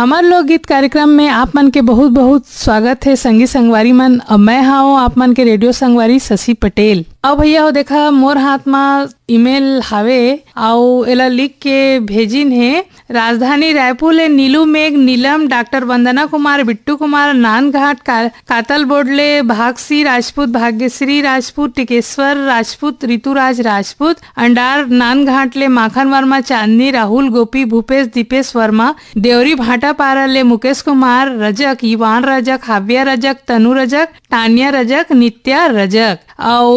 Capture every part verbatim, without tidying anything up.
हमर लोकगीत कार्यक्रम में आप मन के बहुत बहुत स्वागत है संगी संगवारी मन। अब मैं हाव आप मन के रेडियो संगवारी शशि पटेल। अब भैया हो, देखा, मोर हाथ मा ईमेल हावे, अउ एला लिख के भेजिन हे। राजधानी रायपुर ले नीलू मेघ, नीलम, डॉक्टर वंदना कुमार, बिट्टू कुमार, नानघाट का-, कातल बोर्ड ले भागसी राजपूत, भाग्यश्री राजपूत, टिकेश्वर राजपूत, ऋतुराज राजपूत, अंडार नानघाट ले माखन वर्मा, चांदनी, राहुल, गोपी, भूपेश, दीपेश वर्मा, देवरी भाटापारा ले मुकेश कुमार रजक, युवान रजक, हाव्या रजक, तनु रजक, टानिया रजक, नित्या रजक। अउ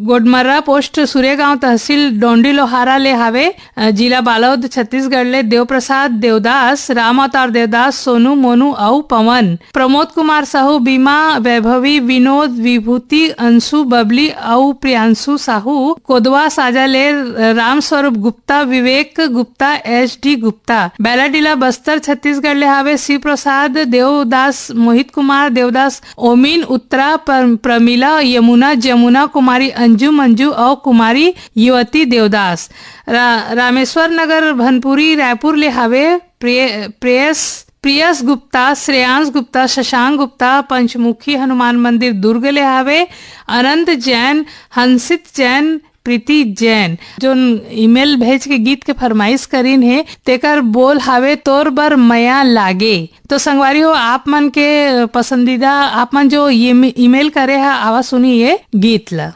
गोडमर्रा पोस्ट सुरेगांव तहसील डोंडी लोहारा ले हावे, अ, जिला बालोद, छत्तीसगढ़ ले देवप्रसाद देवदास, राम अवतार देवदास, सोनू, मोनू अउ पवन। प्रमोद कुमार साहू, बीमा, वैभवी, विनोद, विभूति, अंशु, बबली अउ प्रियांशु साहू। कोदवा साजा ले रामस्वरूप गुप्ता, विवेक गुप्ता, एस डी गुप्ता। बैलाडीला बस्तर छत्तीसगढ़ ले हावे शिव प्रसाद देवदास, मोहित कुमार देवदास, ओमिन, उत्तरा, पर-, प्रमिला, यमुना, जमुना, कुमारी अंजू, मंजू अउ कुमारी युवती देवदास। रा-, रामेश्वर नगर भनपुरी रायपुर ले हावे प्रिय-, प्रेयस, प्रियस गुप्ता, श्रेयांश गुप्ता, शशांक गुप्ता, पंचमुखी हनुमान मंदिर दुर्ग ले हावे अनंत जैन, हंसित जैन, प्रीति जैन, जोन ईमेल भेज के गीत के फरमाइश करीन हे, तेकर बोल हावे तोर बर मया लागे। तो संगवारी हो, आप मन के पसंदीदा, आप मन जो ये ईमेल करे हा, आवा सुनी ये गीत ला।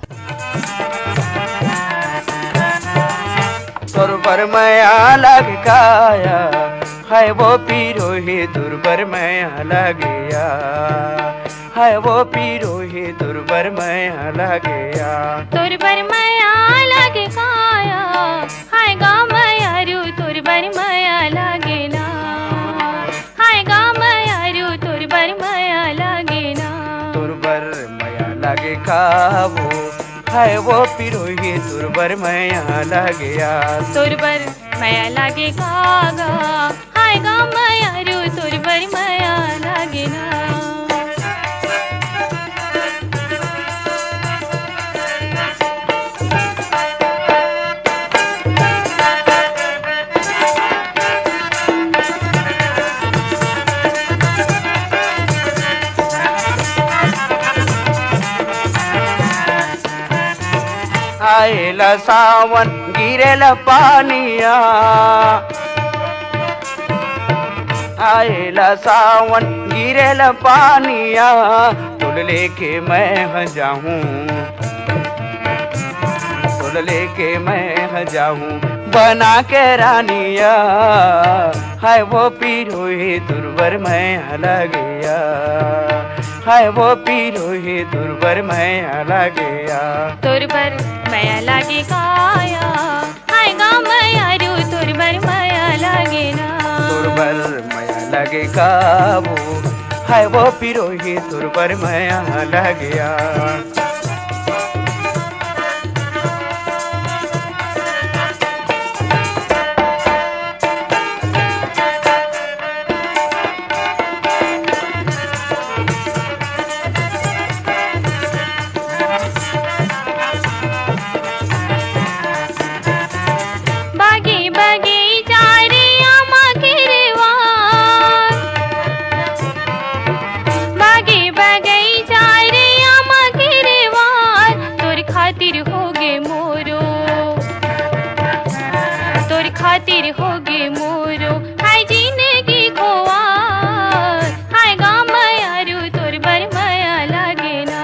तोर बर मया लागे काया, हाय वो पीरो हे तोर बर मया लागे या। हाय वो पीरो हे तोर बर मया लागे या। तोर बर मया लागे काया, हाय गा मया रू तोर बर मया लागे ना। हाय गा मया रू तोर बर मया लागे ना। तोर बर मया लागे का वो, हाय वो पीरो हे तोर बर मया लागे या। तोर बर मया लागे का गा, हाय गा मया रू तोर बर मया लागे ना। आएला सावन गिरेला पानिया, आएला सावन गिरेला पानिया, तोल लेके मैं ह जाहूँ, तोल लेके मैं ह जाहूँ बना के रानिया। हाय वो पीरो हे तोर बर मया लागे या, हाय वो पीरो हे तोर बर मया लागे या। तोर बर मया लागे काया, हाय गा मया रू तोर बर मया लागे ना। तोर बर मया लागे का वो, हाय वो पीरो हे तोर बर मया लागे या। बागे बागे चारिया मा गिरवा, बागे बागे चारिया मा गिरवा, तोर खातिर होगे मोरो, तोर खातिर होगे मोरो, हाय जिनगी खोवा। हाय गा मया रू तोर बर मया लागे ना,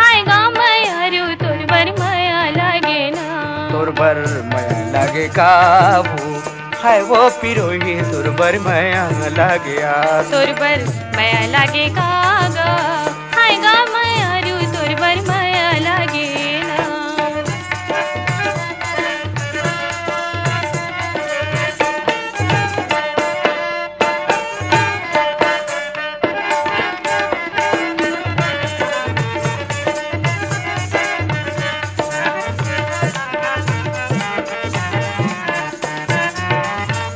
हाय गा मया रू तोर बर मया लागे ना। तोर बर मया लागे का वो, हाय वो पीरो हे तोर बर मया लागे या। तोर बर मया लागे का गा, हाय गा मया रू तोर बर मया लागे ना।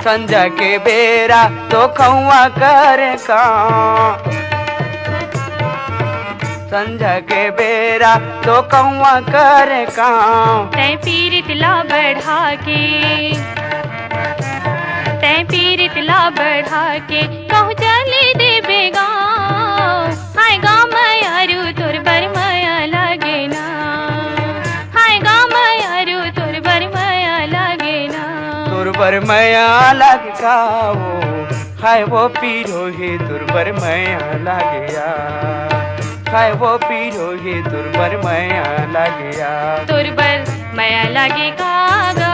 संझा के बेरा तो खौवा करे का, संझा के बेरा तो खौवा करे का। तै पीरित ला बढ़ा के, तैं पीरित ला बढ़ा के कहूँ चली देबे गाँव। हाय गा मयारू तोर बर मया लागे ना। हाय गा मयारू तोर बर मया लागे ना। तोर बर मया लागे का वो। हाय वो पिरोही तोर बर मया लागे या। हाय वो पिरोही तोर बर मया लागे या। तोर बर मया लागे का गा।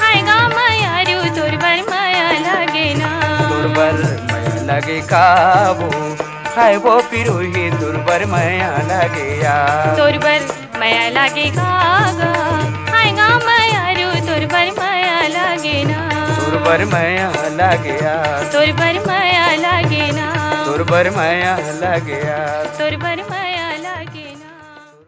हाय गा मयारू तोर बर मया लागे ना। तोर बर मया लागे का वो। हाय वो पिरोही तोर बर मया लागे या। तोर बर मया लागे का गा। हाय गा मयारू तोर बर मया लागे ना। तोर बर मया लागे या। तोर बर मया लागे ना। तोर बर मया लागे या। तोर बर मया लागे ना।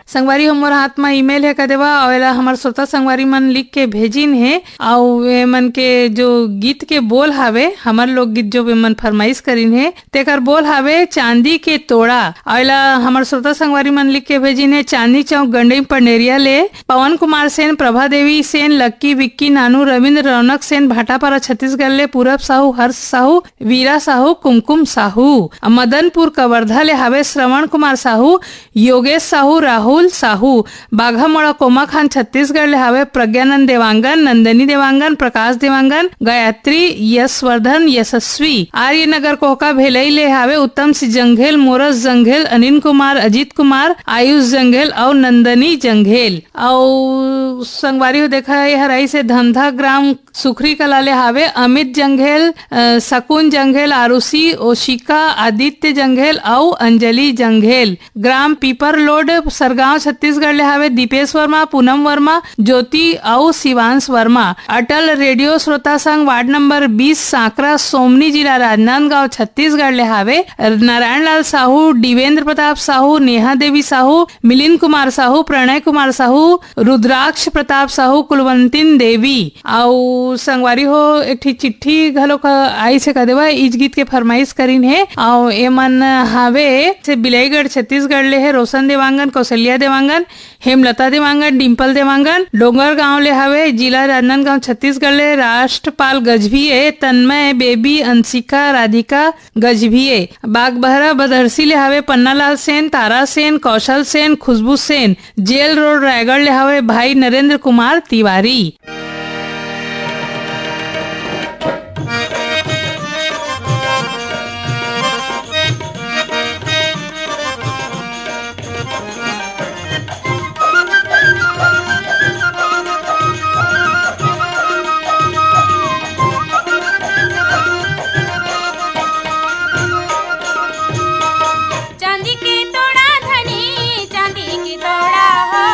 संगवारी हो, मोर हाथ म ईमेल हे कह देवा, अउ एला हमर श्रोता संगवारी मन लिख के भेजिन हे, अउ ए मन के जो गीत के बोल हावे, हमर लोकगीत जो ए मन फरमाइश करिन हे, तेकर बोल हावे चांदी के तोड़ा। अउ एला हमर श्रोता संगवारी मन लिख के भेजिन हे चांदनी चौक गंडई पंडेरिया ले पवन कुमार सेन, प्रभा देवी सेन, लक्की विक्की नानू, रविंद्र रौनक सेन, भाटापारा छत्तीसगढ़ ले पूरब साहू, हर्ष साहू, वीरा साहू, कुमकुम साहू। मदनपुर कवर्धा ले हावे श्रवण कुमार साहू, योगेश साहू, राहुल साहू। बाघामोड़ा कोमाखान छत्तीसगढ़ ले हावे प्रज्ञानंद देवांगन, नंदनी देवांगन, प्रकाश देवांगन, गायत्री, यशवर्धन, यशस्वी। आर्य नगर कोहका भेलई ले हावे उत्तम सिंह जंघेल, मोरस जंघेल, अनिल कुमार, अजीत कुमार, आयुष जंघेल अउ नंदनी जंघेल। अउ संगवारी हो, देखा, ये हराई से धंधा ग्राम सुखरी कला ले हावे अमित जंघेल, अ, सकुन जंघेल, आरुषि, ओशिका, आदित्य जंघेल अउ अंजलि जंघेल। ग्राम पीपर लोड, सरगांव, छत्तीसगढ़ ले हावे दीपेश वर्मा, पूनम वर्मा, ज्योति अउ शिवांश वर्मा। अटल रेडियो श्रोता संघ वार्ड नंबर बीस, सांकरा सोमनी, जिला राजनांदगांव, छत्तीसगढ़ ले हावे नारायण लाल साहू, दिवेंद्र प्रताप साहू, नेहा देवी साहू, मिलिंद कुमार साहू, प्रणय कुमार साहू, रुद्राक्ष प्रताप साहू, कुलवंतिन देवी। अउ संगवारी हो, एक ठी चिट्ठी घलोक आइस हे कह देवा, इज गीत के फरमाइश करिन हे। अउ एमन हावे से बिलाईगढ़ छत्तीसगढ़ ले हे, रोशन देवांगन, कौशल्या देवांगन, हेमलता देवांगन, डिम्पल देवांगन, डोंगरगांव ले हावे, जिला राजनांदगांव छत्तीसगढ़ ले राष्ट्रपाल गजभिये, तन्मय, बेबी, अंशिका, राधिका गजभिये। बागबहरा बदरसी ले हावे पन्नालाल सेन, तारा सेन, कौशल सेन, खुशबू सेन। जेल रोड रायगढ़ ले हावे भाई नरेंद्र कुमार तिवारी। चांदी के तोड़ा धनी, चांदी के तोड़ा हो।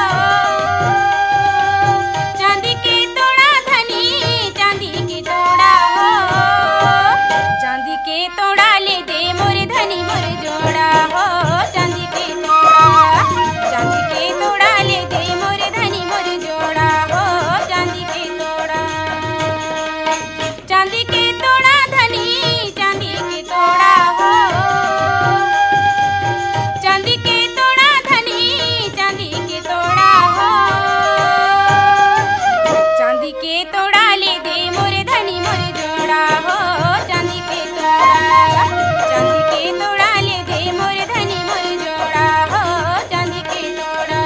चांदी के तोड़ा धनी, चांदी के तोड़ा हो। चांदी के तोड़ा ले दे मोर धनी मोर जोड़ा हो। चांदी के तोड़ा, चांदी के तोड़ा ले दे मोर धनी मोर जोड़ा हो। चांदी के तोड़ा। चांदी के तोड़ा धनी, चांदी के तोड़ा हो। चांदी के तोड़ा धनी, चांदी के तोड़ा हो। चांदी के तोड़ा ले दे मोर धनी मोर जोड़ा हो। चांदी के तोड़ा, चांदी के तोड़ा ले दे मोर धनी मोर जोड़ा हो। चांदी के तोड़ा।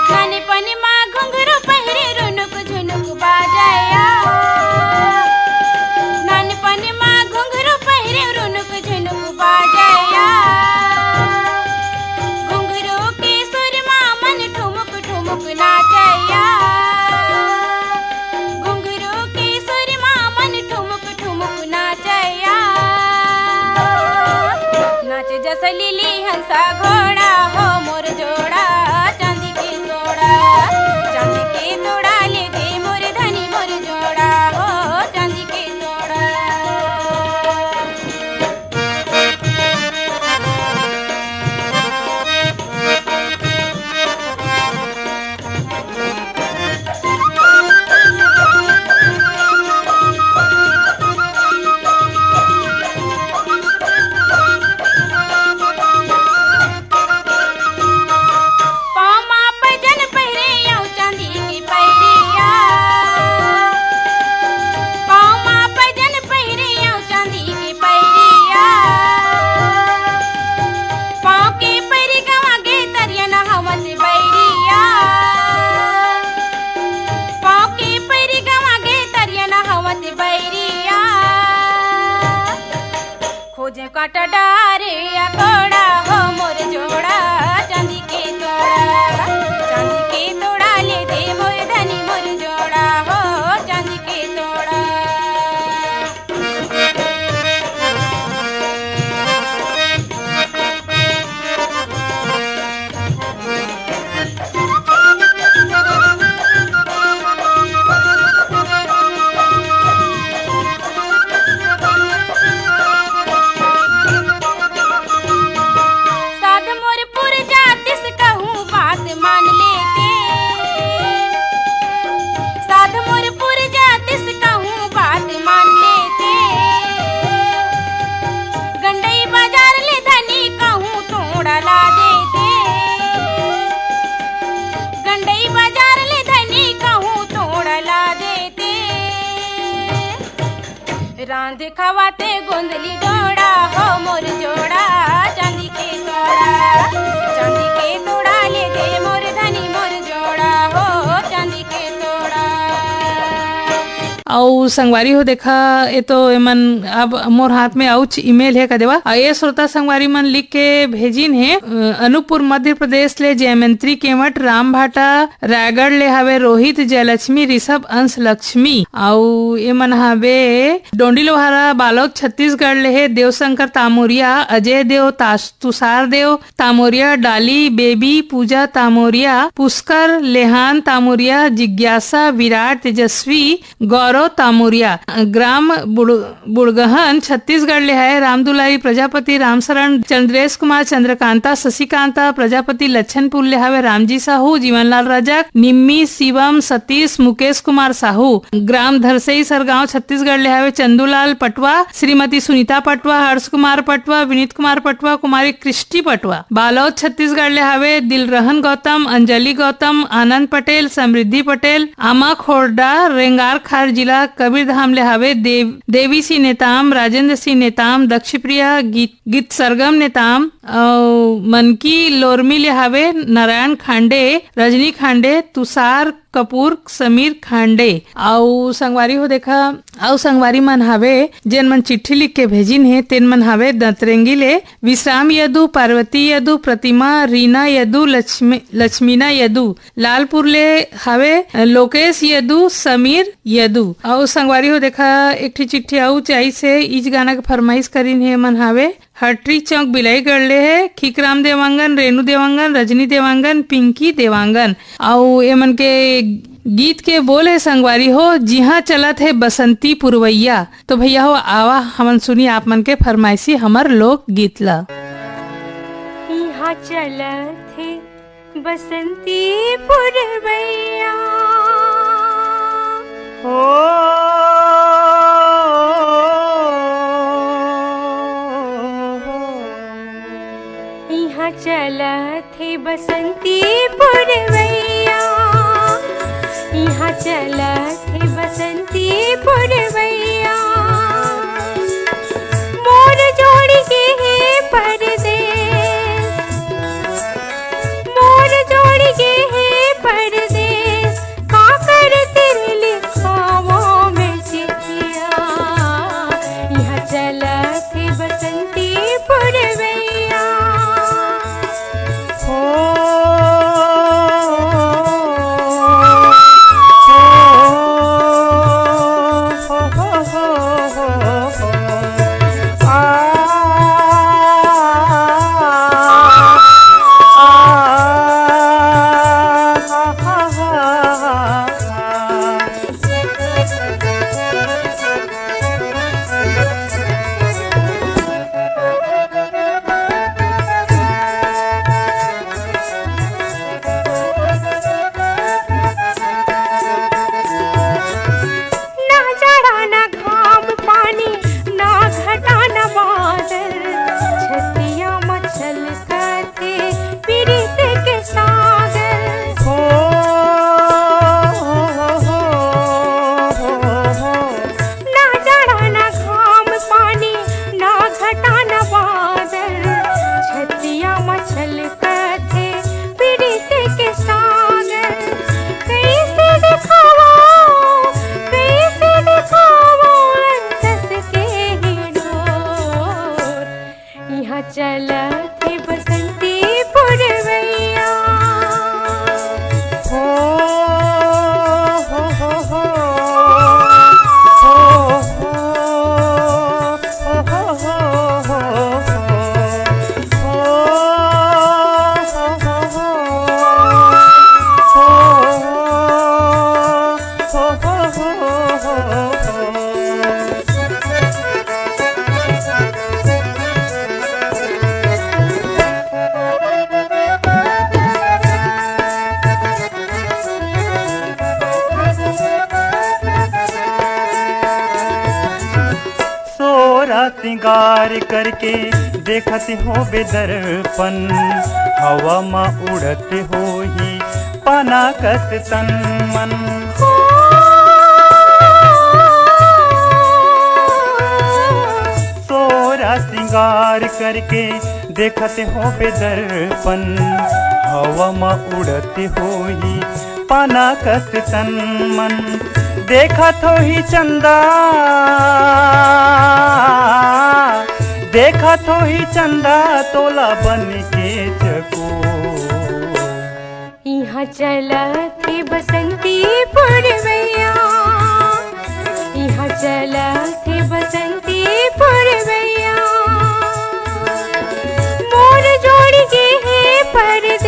खाने पानी मा घुंघरू पहिरे रुनुक झुनुक बाजया। नानपन मा घुंघरू पहिरे रुनुक झुनुक बाजया। घुंघरू के सुर मा मन ठुमुक ठुमुक नाचया। घुंघरू के सुर मा मन ठुमुक ठुमुक नाचया। नाच जस लीली हंसा घोड़ा हो मोर जोड़ा। चांदी के तोड़ा, चांदी के तोड़ा ले दे मोर धनी मोर जोड़ा हो। चांदी के तोड़ा। काटा डारे या तोड़ा हो मोर जोड़ा, चांदी के तोड़ा, चांदी के तोड़ा ले दे मोर धनी मोर जोड़ा हो, चांदी के तोड़ा। साध मोर पुर जातिस कहूँ बात मान लेते, साध मोर पुर जातिस कहूँ बात मान लेते। गंडई बाजार ले धनी कहूँ तोड़ा ला देते, गंडई बाजार ले धनी कहूँ तोड़ा ला देते। रांध खवाते गोंदली डोड़ा हो मोर जोड़ा, चांदी के तोड़ा, चांदी के तोड़ा ले दे मोर धनी मोर जोड़ा हो, चांदी के तोड़ा। अउ संगवारी हो, देखा, ये तो एमन, अब मोर हाथ में आउच ईमेल हे, का देवा। अ, ये श्रोता संगवारी मन लिख के भेजिन हे, अ, अनूपपुर मध्य प्रदेश ले जयमंत्री केवट, राम भाटा, रायगढ़ ले हवे रोहित, जयलक्ष्मी, ऋषभ, अंश लक्ष्मी, अउ एमन हवे डोंडी लोहारा बालोद छत्तीसगढ़ ले हे देवशंकर तामोरिया, अजय देव, ताश-, तुषार देव तामोरिया, डाली बेबी, पूजा तामोरिया, पुष्कर, लेहान तामोरिया, जिज्ञासा, विराट, तेजस्वी, गौरव तामोरिया, ग्राम बुड़-, बुड़गहन, छत्तीसगढ़ ले हवे रामदुलारी प्रजापति, रामशरण, चंद्रेश कुमार, चंद्रकांता, शशिकांता प्रजापति, लच्छनपुर ले हवे रामजी साहू, जीवनलाल रजक, निम्मी, शिवम, सतीश, मुकेश कुमार साहू, ग्राम धरसई सरगांव, छत्तीसगढ़ ले हवे चंदूलाल पटवा, श्रीमती सुनीता पटवा, हर्ष कुमार पटवा, विनीत कुमार पटवा, कुमारी क्रिस्टी पटवा। बालोद छत्तीसगढ़ ले हवे दिलरहन गौतम, अंजलि गौतम, आनंद पटेल, समृद्धि पटेल, आमा खोरडा, रेंगार खार जिला कबीरधाम ले हवे देव-, देवी सिंह नेताम, राजेंद्र सिंह नेताम, दक्षिप्रिया गीत, गीत सरगम नेताम, अउ मनकी लोरमी ले हवे नारायण खांडे, रजनी खांडे, तुषार कपूर, समीर खांडे। अउ संगवारी हो, देखा, अउ संगवारी मन हवे, जेन मन चिट्ठी लिख के भेजिन हे, तेन मन हवे दंतरेंगी ले विश्राम यदु, पार्वती यदु, प्रतिमा, रीना यदु, लक्ष्मी, लक्ष्मीना यदु, लालपुर ले हवे लोकेश यदु, समीर यदु। अउ संगवारी हो, देखा, एक ठी चिट्ठी अउ चाही से इज गाना के फरमाइश करिन हे मन हवे हटरी चौक बिलाईगढ़ ले हे खिकराम देवांगन, रेनू देवांगन, रजनी देवांगन, पिंकी देवांगन। अउ एमन के गीत के बोल हे संगवारी हो, जिहाँ चलत हे बसंती पुरवैया। तो भैया हो, आवा हमन सुनी आप मन के फरमाइशी हमर लोक गीत ला। इहाँ चलत हे बसंती पुरवैया हो, इहाँ चलत हे बसंती पुरवैया, इहाँ चलत हे बसंती पुरवैया। मोर जोड़ी के हे परदेस, मोर जोड़ी के हे परदेस, काकर तिर लिखावो मैं चिट्ठिया। इहाँ चलत हे बसंती पुरवैया। चलत हे बसंती पुरवैया। हो, हो, हो, हो। हो, हो, हो, हो। सोरा सिंगार करके देखत होबे दर्पण, हवा म उड़त होही पाना कस तन मन। सोरा सिंगार करके देखत होबे दर्पण, हवा म उड़त होही पाना कस तन मन। देखत होही चंदा, देखत होही चंदा तोला बन के चकोर। इहाँ चलत हे बसंती पुरवैया, इहाँ चलत हे बसंती पुरवैया। मोर जोड़ी गे हे परदेस,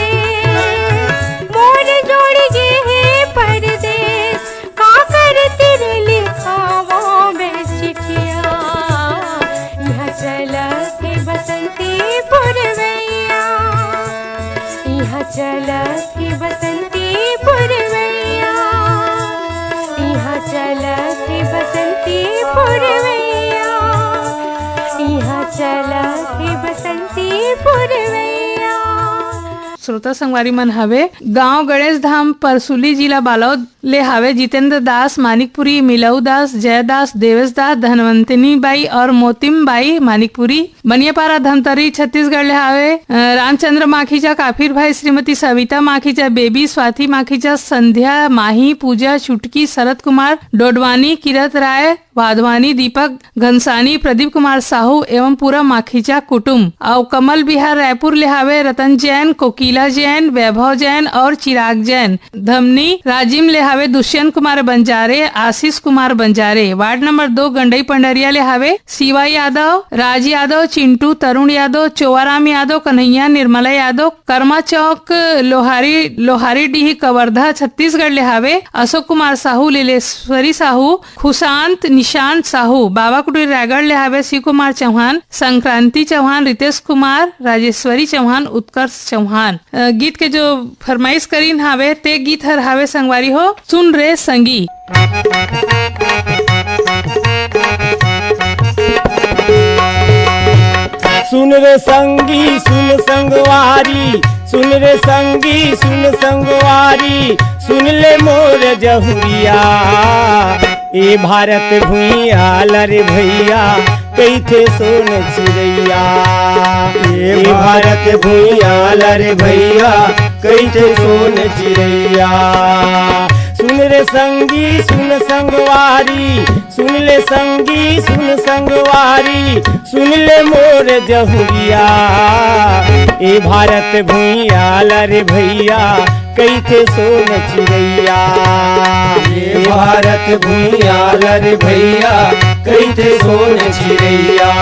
मोर जोड़ी गे हे परदेस, काकर तीर लिखावों मैं चिट्ठिया। इहाँ चलत हे बसंती पुरवैया, इहाँ चलत हे बसंती पुरवैया, इहाँ चलत हे बसंती पुरवैया, इहाँ चलत हे बसंती पुरवैया। श्रोता संगवारी मन हवे, गांव गणेश धाम, परसुली, जिला बालोद ले हावे जितेंद्र दास मानिकपुरी, मिलऊ दास, जय दास, देवेश दास, धनवंतिनी बाई और मोतिम बाई मानिकपुरी। बनियापारा धमतरी छत्तीसगढ़ ले हावे, अ, रामचंद्र माखीजा, काफिर भाई, श्रीमती सविता माखीजा, बेबी स्वाति माखीजा, संध्या, माही, पूजा, छुटकी, शरद कुमार, डोडवानी, किरत राय, वाधवानी, दीपक घनसानी, प्रदीप कुमार साहू एवं पूरा माखीजा कुटुम। अउ कमल विहार रायपुर ले हावे रतन जैन, कोकिला जैन, वैभव जैन और चिराग जैन। धमनी राजिम ले हावे दुष्यंत कुमार बंजारे, आशीष कुमार बंजारे। वार्ड नंबर दो गंडई पंडरिया ले हावे शिवा यादव, राज यादव, चिंटू, तरुण यादव, चोवाराम यादव, कन्हैया, निर्मला यादव, कर्मा चौक, लोहारी, लोहारी डीह, कवर्धा, छत्तीसगढ़ ले हावे अशोक कुमार साहू, लीलेश्वरी साहू, खुशांत, निशांत साहू। बाबा कुटीर रायगढ़ ले हावे शिव कुमार चौहान, संक्रांति चौहान, रितेश कुमार, राजेश्वरी चौहान, उत्कर्ष चौहान। अ, गीत के जो फरमाइश करीन हावे, ते गीत हर हावे संगवारी हो, सुन रे संगी। सुन रे संगी, सुन संगवारी, सुन रे संगी, सुन संगवारी, सुन ले मोर जहुरिया। ए भारत भुइयां ल रे भइया, कहिथे सोन चिरैया। ए भारत भुइयां ल रे भइया, कहिथे सोन चिरैया। सुन रे संगी, सुन संगवारी, सुन ले संगी, सुन संगवारी, सुन ले मोर जहुरिया। ए भारत भुइयां ल रे भइया, कहिथे सोन चिरैया। ए भारत भुइयां ल रे भइया, कहिथे सोन चिरैया।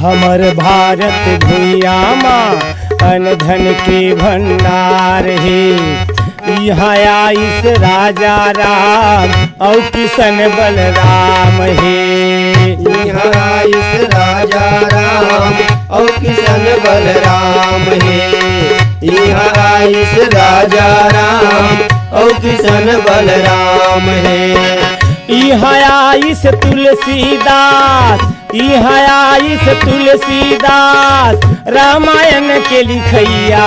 हमर भारत भुइयां म अन धन के भंडार हे। इहाँ आइस राजा राम अउ किशन बलराम हे। इहाँ आइस राजा राम अउ किशन बलराम हे। इहाँ आइस राजा राम अउ किशन बलराम हे। इहाँ आइस तुलसीदास, इहाँ आइस तुलसीदास, रामायण के लिखैया।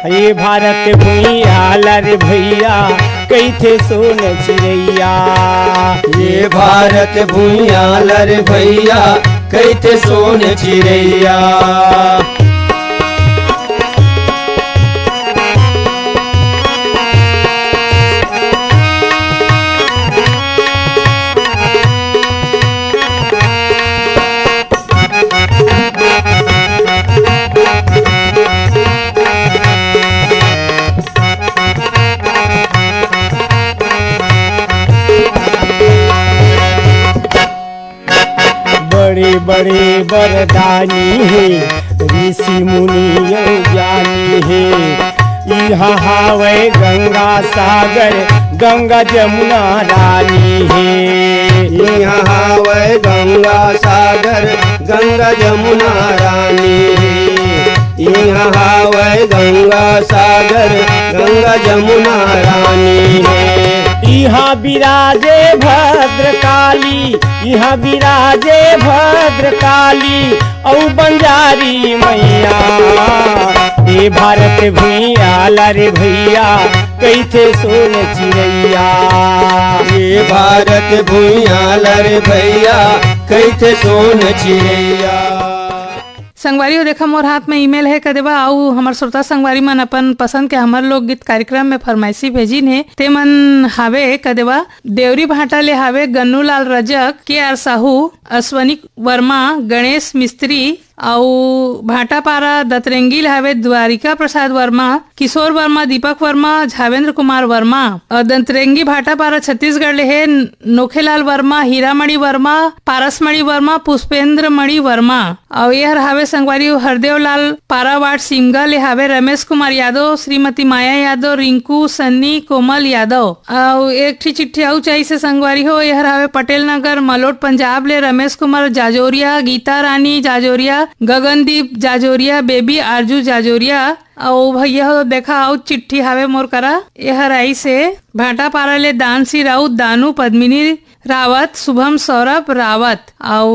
ये भारत भुइयां लर भैया, कहिथे सोन चिरैया। ये भारत भुइयां लर भैया, कहिथे सोन चिरैया। बड़े बड़े बरदानी हे, ऋषि मुनि अउ ज्ञानी हे। इहाँ हावय गंगा सागर, गंगा जमुना रानी हे। इहाँ हावय गंगा सागर, गंगा जमुना रानी हे। इहाँ हावय गंगा सागर, गंगा जमुना रानी हे। इहाँ बिराजे भद्रकाली, इहाँ बिराजे भद्रकाली, अउ बंजारी मैया। ए भारत भुइयां लर भैया, कहिथे सोन चिरैया। ए भारत भुइयां लर भैया, कहिथे सोन चिरैया। संगवारी हो, देखा मोर हाथ में ईमेल हे कह देवा, अउ हमर श्रोता संगवारी मन अपन पसंद के हमर लोकगीत कार्यक्रम में फरमाइशी भेजिन हे। ते मन हावे कह देवा, देवरी भाटा ले हावे गन्नूलाल रजक, के आर साहू, अश्वनी वर्मा, गणेश मिस्त्री, अउ भाटापारा दतरेंगी ले हावे द्वारिका प्रसाद वर्मा, किशोर वर्मा, दीपक वर्मा, झावेंद्र कुमार वर्मा। अउ दतरेंगी भाटापारा छत्तीसगढ़ ले हे नोखेलाल वर्मा, हीरामणि वर्मा, पारसमणि वर्मा, पुष्पेंद्र मणि वर्मा। अउ एहर हावे संगवारी हो हरदेव लाल पारावाट सिमगा ले हावे रमेश कुमार यादव, श्रीमती माया यादव, रिंकू, सन्नी, कोमल यादव। अउ एक ठी चिट्ठी अउ चाहिए से संगवारी हो, एहर हावे पटेल नगर मलोट पंजाब ले रमेश कुमार जाजोरिया, गीता रानी जाजोरिया, गगनदीप जाजोरिया, बेबी आरजू जाजोरिया। अउ भैया हो देखा अउ चिट्ठी हावे मोर करा, एहर आई से भाटापारा ले दानसी राउत, दानू पद्मिनी रावत, शुभम सौरभ रावत। अउ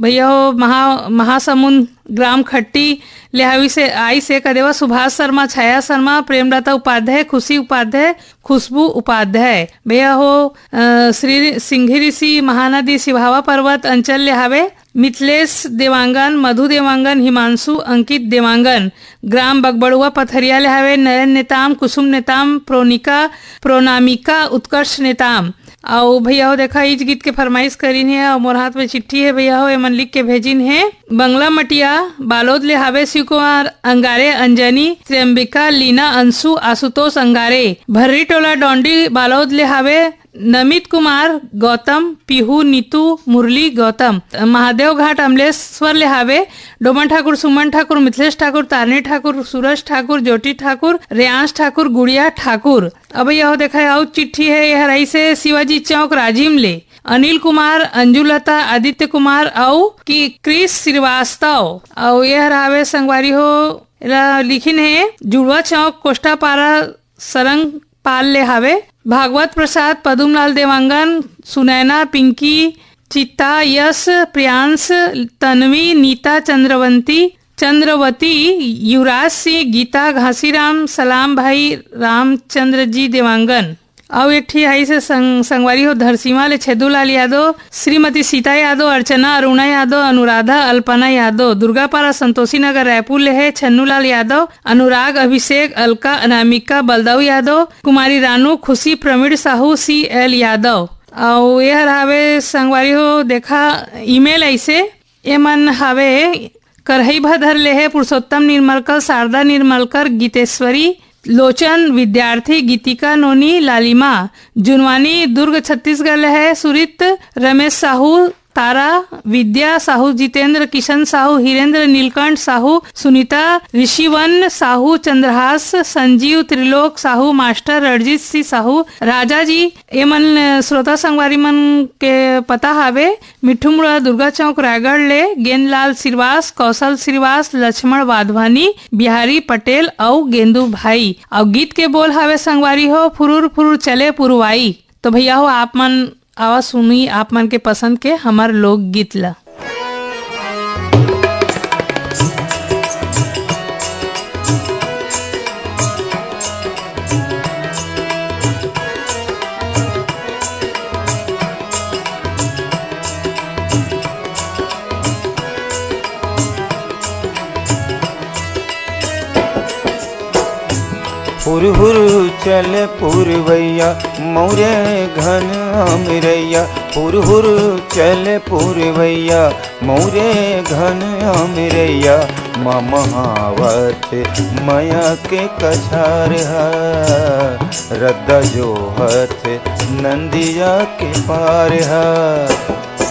भैया हो महा-, महासमुंद ग्राम खट्टी ले हावी से आई से कदेवा सुभाष शर्मा, छाया शर्मा, प्रेमलता उपाध्याय, खुशी उपाध्याय, खुशबू उपाध्याय। भैया हो, अ, श्री सिंघी ऋषि महानदी सिभावा पर्वत अंचल ले हावे मिथलेश देवांगन, मधु देवांगन, हिमांशु, अंकित देवांगन, ग्राम बगबड़ुआ पथरिया ले हावे नयन नेताम, कुसुम नेताम, प्रोनिका, प्रोनामिका, उत्कर्ष नेताम। अउ भैया हो देखा, इच गीत के फरमाइश करिन हे अउ मोर हाथ में चिट्ठी हे भैया हो, एमन लिख के भेजिन हे। बंगला मटिया बालोद ले हावे शिव कुमार अंगारे, अंजनी, त्र्यंबिका, लीना, अंशु, आशुतोष अंगारे। भर्री टोला डोंडी बालोद ले हावे नमित कुमार गौतम, पीहू, नीतू, मुरली गौतम। महादेव घाट अमलेश्वर ले हावे डोमन ठाकुर, सुमन ठाकुर, मिथिलेश ठाकुर, तारनी ठाकुर, सूरज ठाकुर, ज्योति ठाकुर, रेयांश ठाकुर, गुड़िया ठाकुर। अब यह देखा है, अउ चिट्ठी है, यह रही से शिवाजी चौक राजिम ले अनिल कुमार, अंजुलता, आदित्य कुमार अउ कि क्रिस श्रीवास्तव। अउ यह रहावे संगवारी हो, एला लिखिन है जुड़वा चौक कोष्टापारा सरंग पाल ले हावे। भागवत प्रसाद, पदुमलाल देवांगन, सुनैना, पिंकी, चित्ता, यश, प्रियांश, तन्वी, नीता, चंद्रवंती, चंद्रवती, युवराज सिंह, गीता, घासीराम, सलाम भाई, रामचंद्र जी देवांगन। अउ एक ठी हाई से संग-, संगवारी हो धरसीवा ले छेदूलाल यादव, श्रीमती सीता यादव, अर्चना, अरुणा यादव, अनुराधा, अल्पना यादव। दुर्गापारा संतोषी नगर रायपुर ले हे छन्नूलाल यादव, अनुराग, अभिषेक, अलका, अनामिका, बलदाऊ यादव, कुमारी रानू, खुशी, प्रवीण साहू, सी एल यादव। अउ एहर हावे संगवारी हो, देखा ईमेल ऐसे, एमन हावे करहई भदर ले हे पुरुषोत्तम निर्मलकर, शारदा निर्मलकर, गीतेश्वरी, लोचन, विद्यार्थी, गीतिका, नोनी, लालिमा, जुनवानी, दुर्ग, छत्तीसगढ़ ले हे सुरित, रमेश साहू, तारा, विद्या साहू, जितेंद्र, किशन साहू, हिरेंद्र, नीलकंठ साहू, सुनीता, ऋषिवन साहू, चंद्रहास, संजीव, त्रिलोक साहू, मास्टर रणजीत सिंह साहू, राजा जी, एमन श्रोता संगवारी मन के पता हावे, मिट्ठू मुड़ा दुर्गा चौक रायगढ़ ले गेंदलाल श्रीवास, कौशल श्रीवास, लक्ष्मण वाधवानी, बिहारी पटेल अउ गेंदू भाई। अउ गीत के बोल हावे संगवारी हो, फुरुर फुरुर चले पुरवाई। तो भैया हो, आप मन आवा सुनी आप मन के पसंद के हमर लोकगीत ला। हुरहुर चल पुरवैया, मौरे घन अमरैया। हुरहुर चल पुरवैया, मौरे घन अमरैया। ममहावत मया के कछार हा, रद्दा जोहत नंदिया के पार हा।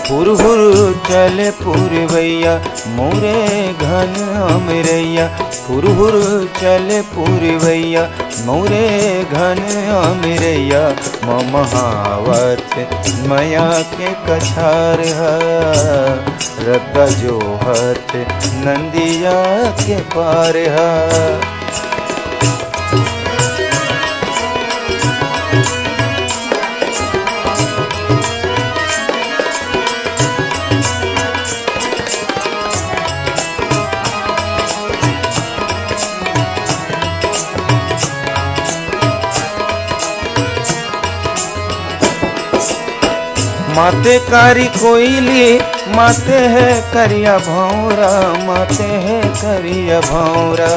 हुरहुर चल पुरवैया, मौरे घन अमरैया। हुरहुर चल पुरवैया, मौरे घन अमरैया। ममहावत मया के कछार हा, रद्दा जोहत नंदिया के पार हा। माते कारी कोइली, माते हे करिया भौंरा, माते हे करिया भौंरा।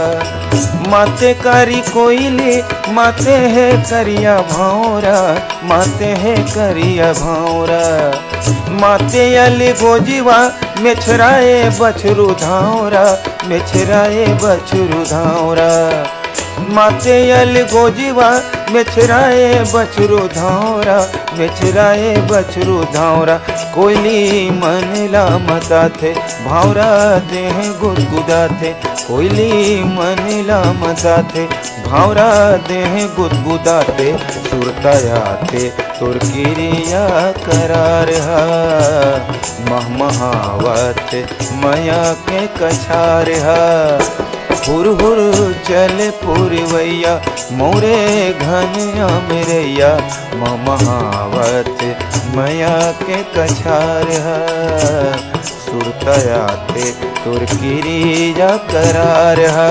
माते कारी कोइली, माते हे करिया भौंरा, माते हे करिया भौंरा। माते अली गोजिवा, मेछराए बछरू धांवरा, मेछराए बछरू धांवरा। माते अली गोजिवा, मेछराए बछरू धांवरा, मेछराए बछरू धांवरा। कोइली मन ला मताथे, भांवरा देह गुदगुदाथे। कोइली मन ला मताथे, भांवरा देह गुदगुदाथे। सुरता आथे तोर किरिया करार हा, महमहावत मया के कछार हा। हुरहुर चल पुरवैया, मौरे घन अमरैया। ममहावत मया के कछार हा, सुरता आथे तोर किरिया करार हा।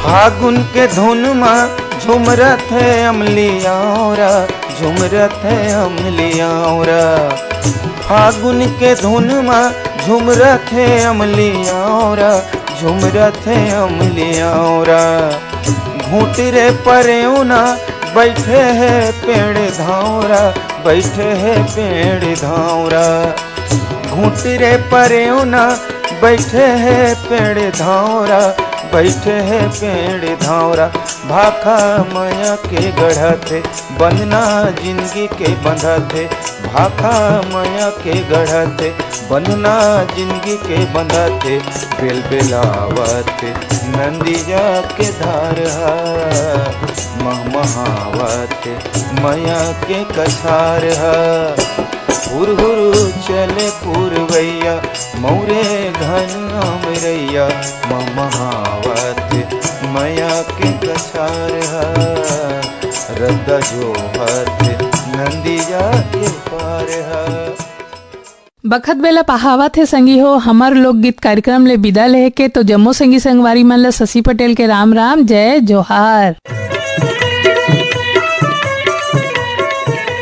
फागुन के धुन मा झुमरत हे अमली औरा, झुमरत हे अमली औरा। फागुन के धुन मा झुमरत हे अमली औरा, झुमरत हे अमली औरा। घूंट रे परेवना बैठे हे पेड़ धांवरा, बैठे हे पेड़ धांवरा। घूंट रे परेवना बैठे हे पेड़ धांवरा, बैठे हे पेड़ धांवरा। भाखा मया के गढ़त हे, बंधना जिंदगी के बंधत हे। भाखा मया के गढ़त हे, बंधना जिंदगी के बंधत हे। बेलबेलावत नंदिया के धार हा, महमहावत मया के कछार हा। हुरहुर चले पुरवैया, मौरे घन अमरैया, महमहावत मया के कछार हा। रद्दा जोहत नंदिया के पार हा। बखत बेला पहावत हे संगी हो, हमर लोकगीत कार्यक्रम ले विदा लेहे के। तो जम्मो संगी संगवारी मन ल शशि पटेल के राम राम, जय जोहार।